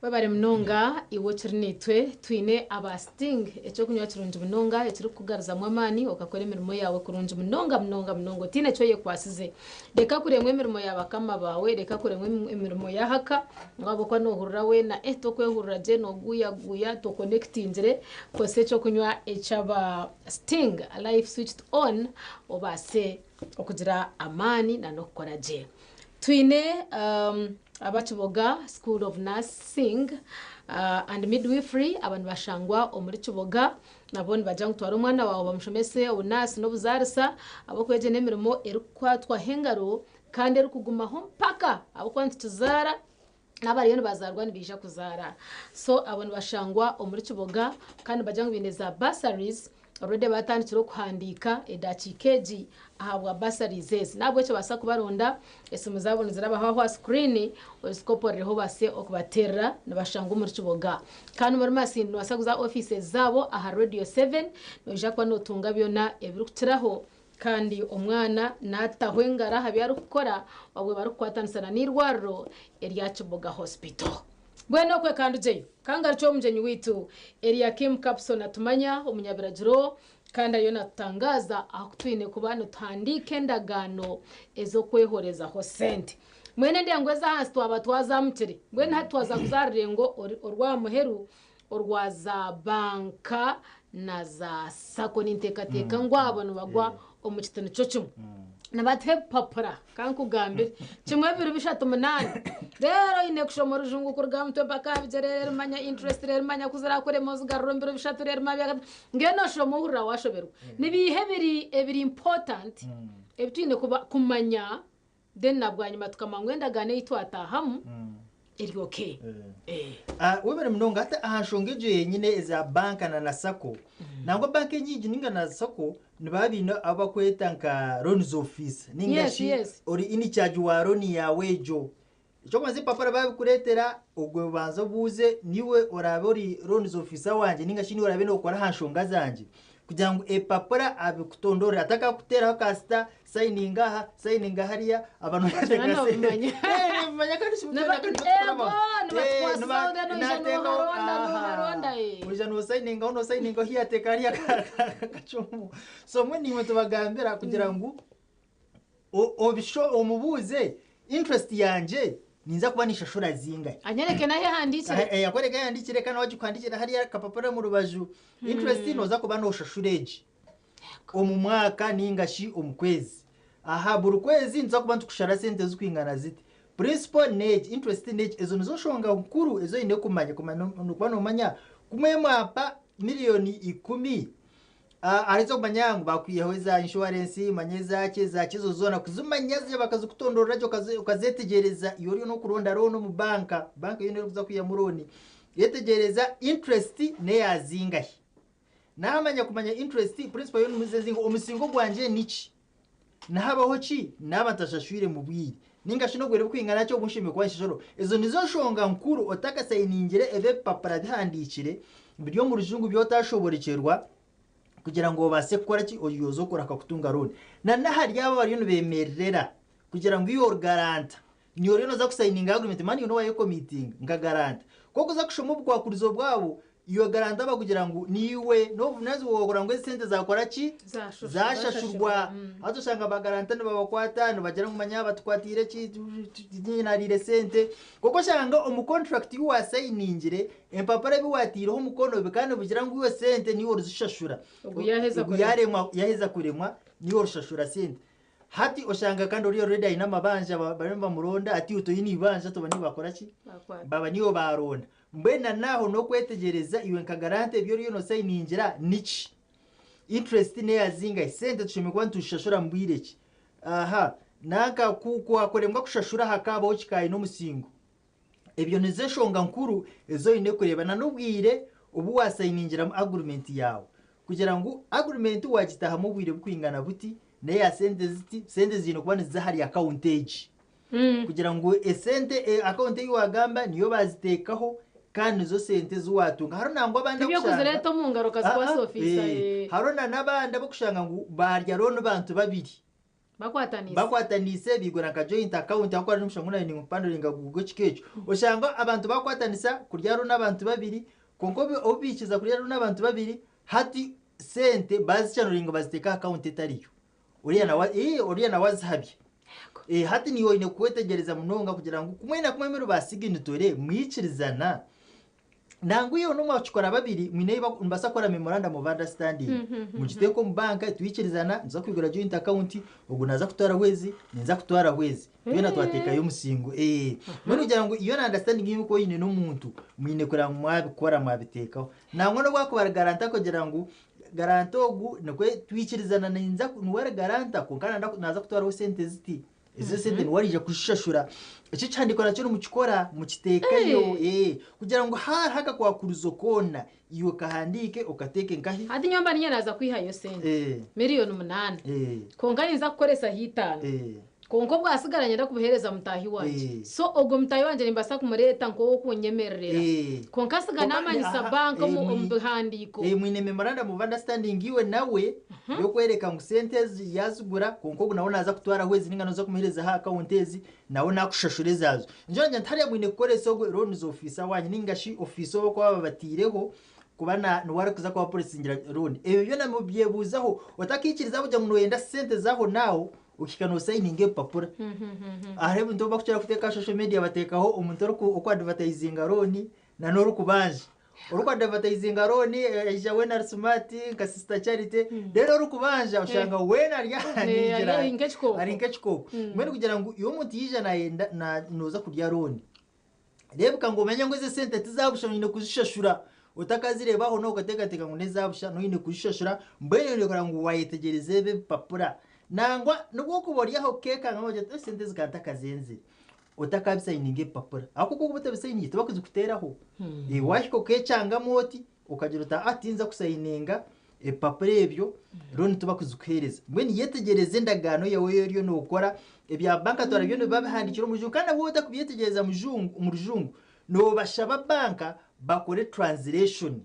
Webare munonga iwe okiri naitwe twine aba Sting ekyokunywa kirungi munonga ekirikukugaruzamu amaani okakora emirimo yaawe kurungi munonga munonga munonga otiine eki oyekwasize. Reka kuremwa emirimo ya bakama baawe, reka kuremwa emirimo y'ahaka ngu ahabw'okuba noohurira weena tokwehurira gye nooguyaguya tokonekitingire, kozesa ekyokunywa eky'aba Sting Life Switched On obaase okugira amaani n'okukora gye. Twine aba Kiboga School of Nursing and Midwifery aba nibashangwa omuri Kiboga nabo nibagira ngu twara omwana waawe bamushomese obunaasi n'obuzaarisa ahabw'okuba egyo n'emirimo erikukwatwaho engaro kandi erikugumaho mpaka ahabw'okuba nitukizaara n'abariyo nibazaarwa nibaija kuzaara. So abo nibashangwa omuri Kiboga kandi nibagira ngu baine za bursaries already batandikire okuhandiika edakiika egi ahabwa bursaries ezi. Nahabwekyo baasa kubaronda esimu zaabo nizirabaho aho aha screen ozikoporereho obaase okubateerera nibashangwa omuri Kiboga. Kandi omuri Masindi nobaasa kuza offices zaabo aha Radio 7 noija kuba notunga byona ebirikukiraho kandi omwana naataho engaro aha bi arikukora obwe barikukwatanisa na n'eirwariro erya Kiboga Hospital. Mbwenu okwe kandugyeyo kangarukye omugyenyi waitu Eliakim Kapson atumanya omunyabiragiro kandi ariyo natutangaza ahu twine kuba nituhandiika endagaano ez'okwehorezaho sente. Mbwenu endengo ez'ahansi twaba twazamukire, mbwenu hati twaza kuza aha rurengo orw'aha muheru orwa za banka na za sacco. Ninteekateeka ngu abo nibagwa omu kiti nikyo kimwe. Nibatuha ebipapura kankugambire kimwe bibiri bishatu munaana reero oine kushoma orujungu kuruga aha mutwe mpaka aha bigyere reero manya interest reero manya ku zirakurema ozigarura omu biro bishatu reero manya mbwenu noshoma ohurira washoberwa. Nibiiha ebiri ebiri important ebi twine kumanya then na bwanyima tukamanya ngu endagaano ei twataahamu eri okay. Webare munonga. Hati aha nshonga egyo yenyine eza banka na na sacco, nangwa banka enyingi ninga na sacco nibaba baine abu bakweta nka loans officer ninga shi ori in charge wa loan yaawe egyo. Eky'okubanza ebipapura babikureetera ogwe obanze obuuze niiwe oraabe ori loans officer wangye ninga shi niiwe oraabe nookora aha nshonga zangye kugira ngu ebipapura abikutondorere atakakuteeraho kasita sayininga aha sayininga hariya abantu Nobimanya. Nibimanya kandi shi Ego, nibatukwasizaho then oija noharonda, noharonda, eh. Oija nosayiningaho nosayiningaho hiyateeka hariya akacumu. So mbwenu naimwe tubagambira kugira ngu omubuuze interest yangye Ninza kuba ninshashura zingahi? Anyereke n'ahu ehandiikire. Eh, akwereke ahu ehandiikire kandi wagikuhandiikira hariya akapapura omu rubaju. Interest nooza kuba nooshashura egi omu mwaka ninga shi omu kwezi. Aha buri kwezi nituza kuba nitukushara sente zirikwingana ziti. Principal n'egi, interest n'egi. Ezo nizo nshonga nkuru ezi oine kumanya kumanya kuba noomanya kumwe mwampa miriyoni ikumi, Aharizo kumanya ngu bakwihaho eza inshuwarensi, manya ezaki ezaki ezo zoona kuzimanya ze bakazikutondorera gye okazetegyereza iwe oriyo n'okuronda looni omu banka, banka yoona erikuza kwihamu looni, yetegyereza interest n'eya zingahi. Naamanya kumanya interest, principal yo nimuza zingahi, omusingo gwangye niki? Nihabaho ki naaba ntashashwire mu bwire? Nainga shi n'obwire burikwingana ki obu nshemereire kuba ninshashura? Ezo nizo nshonga nkuru otakasayiningire ebi ebipapura bihandiikire biri omu rujungu bi otashoborekyerwa kugira ngu obaase kukora ki oyoze okuraka kutunga looni. Na n'ahari abo abariyo nibeemererera kugira ngu iwe ori garanta niiwe oriyo nooza kusayininga agreement mani iwe niwayekomitinga nka garanta. Ku orikuza kushoma obukwakurizo bwabo Iwe garanta bakugira ngu niiwe n'obuvunanizibwa bwawe kureba ngu ezi sente zakora ki? Zashashurwa. Haza oshanga ba garanta nibabakwata nibagira ngu manya batukwatiire ki, tiinye nariire sente. Kwonka oshanga omu contract ei wasayiningire, empapura ebi watiireho omukono bikaba nibigira ngu iwe sente niiwe orizishashura. Ogu yaheza Ogu yaremwa yaheza kuremwa niiwe orishashura sente. Hati oshanga kandi oriya already aine amabanja bariyo nibamuronda hati iwe toine ibanja toba niiwe bakora ki? Baba niiwe baronda. Mbwenu na n'aho n'okwetegyereza iwe nka garanta ebi oriyo nosayiningira niki? Interest n'eya zingahi? Sente tushemereire kuba nituzishashura mu bwire ki? Aha, nanka ku kwakuremwa kushashura hakaabaho kikaayine n'omusingo. Ebyo nizo enshonga nkuru ezi oine kureeba na n'obwire obu waasayiningiramu agreement yaawe. Kugira ngu agreement waagitaahamu obwire bukwingana buti, n'eya sente ziti, sente ziine kuba niziza ahari akawunti egi. Kugira ngu esente akawunti ei waagamba niyo baaziteekaho kandi nizo sente ezi waatunga. Hariho nangwa abandi Tibyo abukushanga kuzireeta omu ngaro okazikwasa ofiisa. Hariho na n'abandi abukushanga ngu baarya looni bantu babiri. Bakwataniise. Bakwataniise baigura nka joint account ahakuba hariho n'omushanga ngu naanye ninkupanduringa Google kika ekyo. Oshanga abantu bakwatanisa kurya looni abantu babiri kwonka obu baikiza kurya looni abantu babiri hati sente baazicanoringa baziteeka aha akawunti etariyo. Oriya nawe ii oriya nawe azihabya. Eh, hati niiwe oine kwetegyereza munonga kugira ngu kumwe na kumwe muri ba signatory mwikirizana nangwa iwe n'omwakikora babiri mwine ei nimubaasa kukora memorandum of understanding mugiteeke omu banka twikirizana nituza kwigura joint account ogu naaza kutwaraho ezi ninza kutwaraho ezi twena twateekayo omusingo eh mbwenu kugira ngu iyo na understanding ei orikuba oine n'omuntu mwine kureba ngu mwabikora mwabiteekaho nangwa n'obu akuba ari guarantor kugira ngu Garanta ogu nikwo twikirizana ninza niwe ari garanta kwonka nanda naza kutwaraho sente ziti ezo sente niwe araija kuzishashura eki ekihandiiko nakyo nimukikora mukiteekayo eh kugira ngu hariho akakwakurizo koona iwe okahandiike okateeke nkahi Hati nyowe mba niinye naaza kwihayo sente 8,000,000 kwonka ninza kukoresaho itaano. Kwonka obwasigara niinyenda kubuheereza mutaahi wangye. So ogwo mutaahi wangye nimbaasa kumureeta nk'ow'okunyemererera. Kwonka asiga naamanyisa banka omu omu bihandiiko. Mwine memorandum of understanding iwe nawe y'okworeka ngu sente ezi yaazigura kwonka ogu nawe naaza kutwaraho ezi nainga nooza kumuheereza aha akawunti ezi nawe naakushashura ezaazo. Nikyo naagira nti hariya mwine kukoresa ogwo loans officer waanyu nainga shi ofiisa ou barikuba babatiireho kuba na niwe arikuza kuba porosesingira loan. Ebyo byona mubyebuuzaho otakaikiriza kugira ngu nooyenda sente z'ahonaaho Okahika nosayininga ebipapura. Hariho ebintu ebi barikukira kuteeka aha social media bateekaho omuntu orikuadivatayizinga looni na n'orikubanja. Orikuadivatayizinga looni aija weena ari smart nka sister Charity, reero orikubanja oshanga weena ari aha ningira Ari nk'ekikooko. ari nk'ekikooko. Mbwenu kugira ngu iwe omuntu yaija nayenda nooza kurya looni, Reebeka ngu omanye ngu ezi esente tiza busha oine kuzishashura. Otakazireeba aho n'aho okateekateeka ngu n'eza busha, n'oine kuzishashura. Mbwenu oine kureba ngu waayetegyereza ebi ebipapura. Nangwa n'obu orikuba ori aho okeekanga ogira oti esente ezi ka ntakazenzire, otakabisayininga ebipapura. Ahabw'okuba ku orikuba otabisayiningire tibakuzikuteeraho. Waahika okeekyangamu oti, Okagira oti, Aa, tinza kusayininga ebipapura ebyo, looni tibakuzikuheereza. Mbwenu yetegyereze endagaano yaawe ei oriyo nookora, ebya banka twara byona biba bihandiikire omu rujungu kandi nabwo waaba otakubyetegyereza omu rujungu, noobashaba banka bakore translation.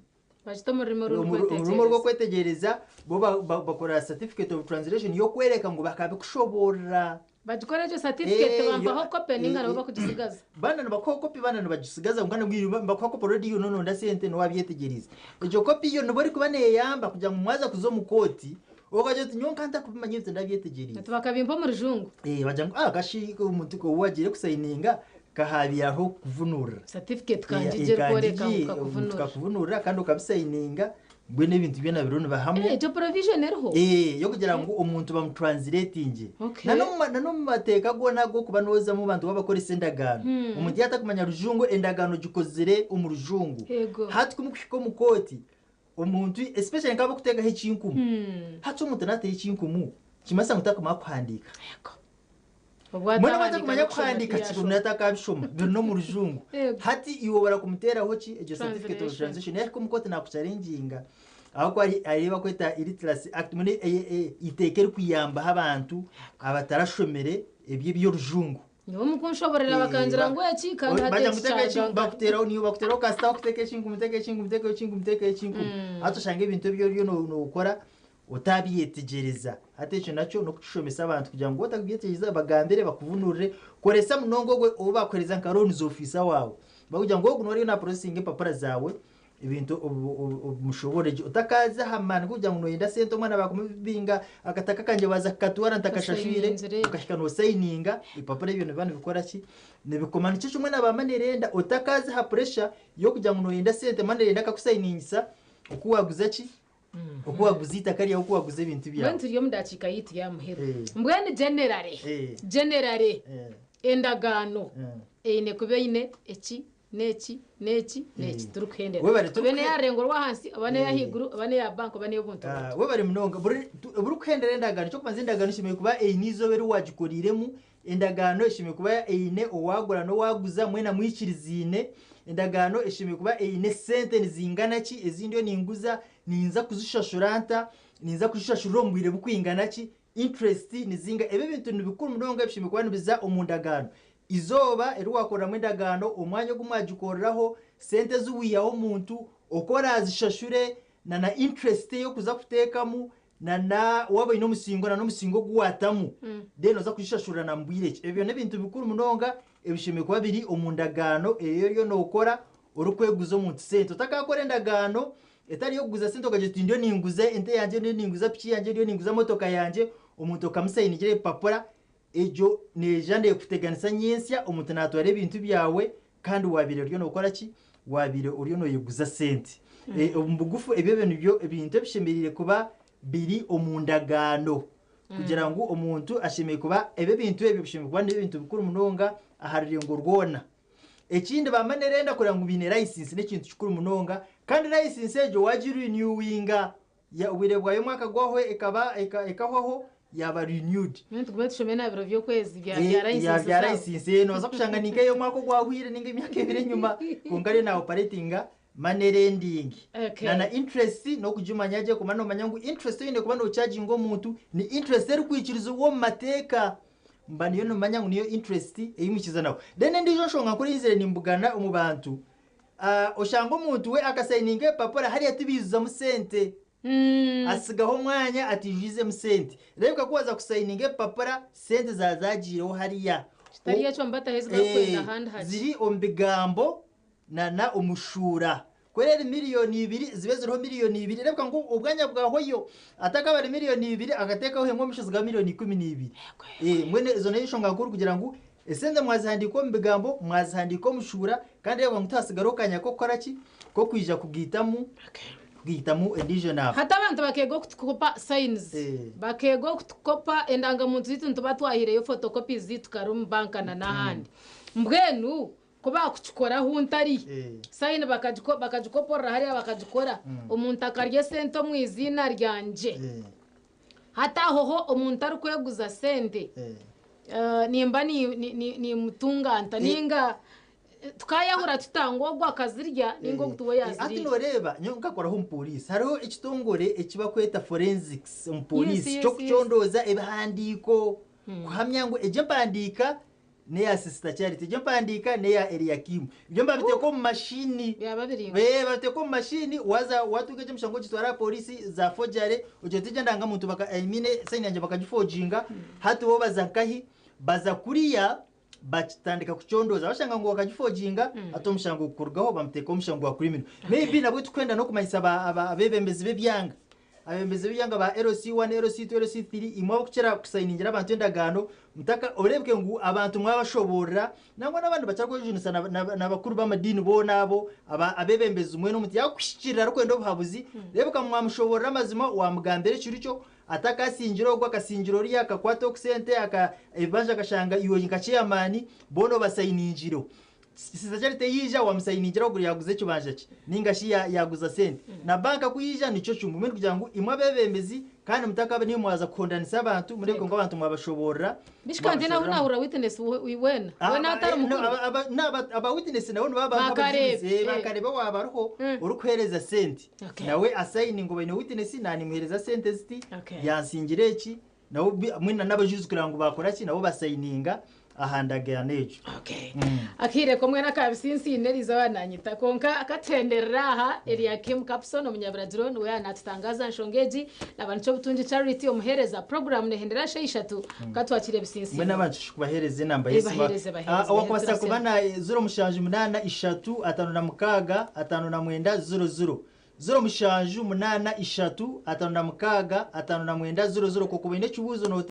Bagite omu rurimi Omu rurimi orurikwetegyereza. orw'okwetegyereza, bo bakora certificate of translation y'okworeka ngu bakabikushoboorora. Bagikora egyo certificate bampaho copy ninga nabo bakugisigaza. Bana nibakuha copy bana nibagisigaza kwonka nabwo nibakuha copy already iwe noronda sente niwabyetegyerize. Egyo copy yo nibo erikuba neyamba kugira ngu mwaza kuza omu kooti okagira oti nyowe nka ntakubimanya ebyo tindabyetegyereize. Ati bakabimpa omu rujungu. Bagira ngu ah kashi omuntu ou wagiire kusayininga. Nka haabaire hariho okukuvunurira. Certificate kangigi erikworeka ngu Nkakuvunurira. Tukakuvunurira kandi okabisayininga mbwenu ebintu byona biriho nibahamwe. Egyo provision eriho. Y'okugira ngu omuntu bamutranslatingye. N'omu mateeka goona ag'okuba noozamu bantu babakoresa endagaano. Omuntu yaaba atakumanya Rujungu, endagaano ogikozire omu Rujungu. Hati ku mukuhika omu kooti, omuntu especially nk'abarikuteekaho ekinkumu. Hati omuntu naateho ekinkumu, nikimanyisa ngu takumanya kuhandiika. Mbwenu waaba otakumanya kuhandiika kiri natakabishoma biri n'omu rujungu. Hati iwe barakumuteeraho ki egyo certificate of translation yahika omu kooti nakuchalenginga ahabw'okuba hariho eyi bakweta Illiteracy Act mbwenu eiteeka erikuyambaho abantu abatarashomire eby'orujungu. Nyowe omu kunshoborera bakangira ngu eki kandi hati eki kyaruga nkahi? Bakuteeraho niiwe bakuteeraho kasita bakuteeka ekinkumu teeka ekinkumu teekaho ekinkumu teekaho ekinkumu hati oshanga ebintu ebi oriyo nookora Otabyetegyereza. Hati ekyo nakyo n'okukishomesa abantu kugira ngu otakubyetegyereza bagambire bakuvunurire. Koresa munonga ogwe ou bakuhereza nka loans officer waawe. Bakugira ngu ogu niwe ariyo na processinga empapura zaawe ebintu obimushoboorore gye. Otakaaza aha maani g'okugira ngu noyenda sente omwana baakumubinga akataka kangye baaza kukatwara ntakashashwire okahika nosayininga ebipapura ebyo nibiba nibikora ki? Nibikoma. Nikyo kimwe na ba money lender otakaaza aha pressure y'okugira ngu noyenda sente money lender akakusayiningisa oku waaguza ki? Oku waguza eitaka ryawe, oku waguza ebintu byawe. Mbwenu turi omu dakiika yaitu y'aha muheru. Mbwenu generally, generally, endagaano eine kuba eine eki n'eki n'eki n'eki turikuhendera. Webare Ebe n'eya rurengo rw'ahansi, oba n'ey'ahaiguru, oba n'eya banka, oba n'ey'obuntu buntu. Webare munonga. Buri kuhendera endagaano, eky'okubanza endagaano eshemereire kuba eine eizooba eri waagikoreiremu, Endagaano eshemereire kuba eine owaagura n'owaaguza mwena mwikirizaine. Endagaano eshemereire kuba eine sente nizingana ki ezi ndiyo ninguza, ninza kuzishashura nta, ninza kuzishashurira omu bwire bukwingana ki, interest nizingahi. Ebi ebintu nibikuru munonga ebishemereire kuba nibiza omu ndagaano. Eizooba eri waakoreramu endagaano, omwanya ogu mwagikoreraho, sente ezi waihaho omuntu, oku oraazishashure, na na interest ey'okuza kuteekamu, na na waaba oine omusingo na n'omusingo ogu waatamu then oza kugishashurira na mu bwire ki. Ebyo n'ebintu bikuru munonga ebishemereire kuba biri omu ndagaano ei oriyo nookora orikweguza omuntu sente. Otakaakora endagaano etari y'okuguza sente okagira oti ndiyo ninguza ente yangye, ndiyo ninguza piki yangye, ndiyo ninguza motoka yangye, omuntu okamusayinigira ebipapura, egyo neija neekuteganisa nyentsya omuntu naatwara ebintu byawe Kandi waabaire oriyo nookora ki? Waabaire oriyo nooyeguza sente. Omu bugufu ebyo ebyo nibyo ebintu ebishemereire kuba biri omu ndagaano kugira ngu omuntu ashemereire kuba ebyo ebintu ebyo bishemereire kuba n'ebintu bikuru munonga aha rurengo rwona. Ekindi ba money lender kureba ngu baine license n'ekintu kikuru munonga kandi license egyo waagiriniwinga Ya obwire bwayo omwaka gwahwa ekaba ekahwaho yaba renewed. Mbwenu tugume tushome na biro by'okwezi bya bya license zaabo. Bya license noobaasa kushanga ninka ey'omwaka ogwahwire ninga emyaka ebiri enyima kwonka ariyo na operatinga money lending. Okay. Na na interest n'okugimanya gye kuba noomanya ngu interest ei oine kuba nochaginga omuntu ni interest erikwikirizibwa omu mateeka. Mba niyo nomanya ngu niyo interest ei mwikiriza. Then endiijo nshonga nkuru ei nzire nimbugana omu bantu, Oshanga omuntu we akasayininga ebipapura hariya tibiijuzamu sente. Atsigaho omwanya atiijwizemu sente. Reebeka ku waaza kusayininga ebipapura, sente zaaba zaagiireho hariya. Kitari ekyo nibataho ezi barikwenda ahandi hakye. Ziri omu bigambo na omu shuura. Ku eri miriyoni ibiri, zibe ziriho miriyoni ibiri. Reebeka ngu obwanya bwahwayo. Atakabara miriyoni ibiri akateekaho emwe omu maisho zikaba miriyoni 12. Mbwenu ezo n'enshonga nkuru kugira ngu Esente mwazihandiika omu bigambo, mwazihandiika omu shuura, kandi reeba ngu tihasigaraho kanya k'okukora ki? K'okwija kugaitamu, kugaitamu endiijo naaba. Hati abantu bakeega okutukopa signs, bakeega okutukopa endangamuntu zaitu nituba twahaireyo photocopies zaitu kare omu banka na n'ahandi. Mbwenu ku baakukikora ahu ntari, sign bakagikoporora hariya bakagikora, omuntu akarya esente omu iziina ryangye. Hati aho ho omuntu arikweguza sente nimba nimutunga nta ninga tukayahura tuta ngu ogu akazirya ninga ogu tiwe Hati yaziriire. noreeba nyowe nkakoraho omu poliisi hariho ekitongore eki bakweta forensics omu poliisi ky'okucondooza ebihandiiko kuhamya ngu egi empandiika n'eya Sister Charity, egyo empandiika n'eya Eliakim. Ebyo nibabiteeka omu mashini. Byaba biri nka. Ee, babiteeka omu mashini, waaza waatunga egyo emishango ogitwara aha pooriisi za forgery, ogira oti egyo endangamuntu baka, I mean sayini yangye bakagiforginga, hati bo baza nkahi? Baza kuriya bakitandika kucondooza, bashanga ngu bakagiforginga, hati omushango gukurugaho bamuteeka omushango gwa criminal. Maybe nabwo turikwenda n'okumanyisa aba- aba- abeebembezi b'ebyanga. Abebembezi b'ebyanga ba LC1, LC2, LC3, imwe abokukira kusayiningira abantu endagaano, mutaka orebeke ngu abantu mwabashoborera, nangwa n'abandi bakyarikwejunisa n'abakuru b'amadiini boona abo, abebembezi mwena omuntu yakukushikirira arikwenda obuhabuzi, reebeka mwamushoborera amazima, wamugambira ekirikyo, atakasingira ogwo akasingira oriya, akakwata oku sente, ebibanja akashanga iwe nka chairman, boona obasayiningireho. Sister Charity yaija wamusayiningira ogwo yaguza ekibanja kye ninga shi yaguza sente. Na banka ku yaija nikyo kimwe. Mbwenu kugira ngu imwe abebembezi kandi mutakaba nimwe mwaza kuhondanisa abantu, mureebeke ngu abantu mwabashoboorora. Bishi kandi nawe nahurira witness weena weena atari mukuru. Aba witness nabo nibaba bari nk'abajulizi. Bakareeba waaba ariho orikuheereza sente. Nawe asayininga obaine witness nanimuheereza sente ziti, yansingira eki, nabo mbwenu n'abajulizi kureeba ngu baakora ki, nabo basayininga aha ndagaano egyo. Okay. Akaire komwe n'akabisinsiine eriizooba nanyita kwonka akatuhenderera aha Eliakim Kapson omunyabiragiro niwe yaaba natutangaaza aha nshonga egi naba nikyo Obutungi Charity omuheereza puroguraamu nehendera shaaha ishatu katwakira ebisinsiine. Mbwenu abantu kubaheereza enamba y'esimu. Baheereze, baheereze, Owakubaasa baheereze. kuba na 078 356 59 00. 078 356 59 00 kokuba oine ekibuuzo.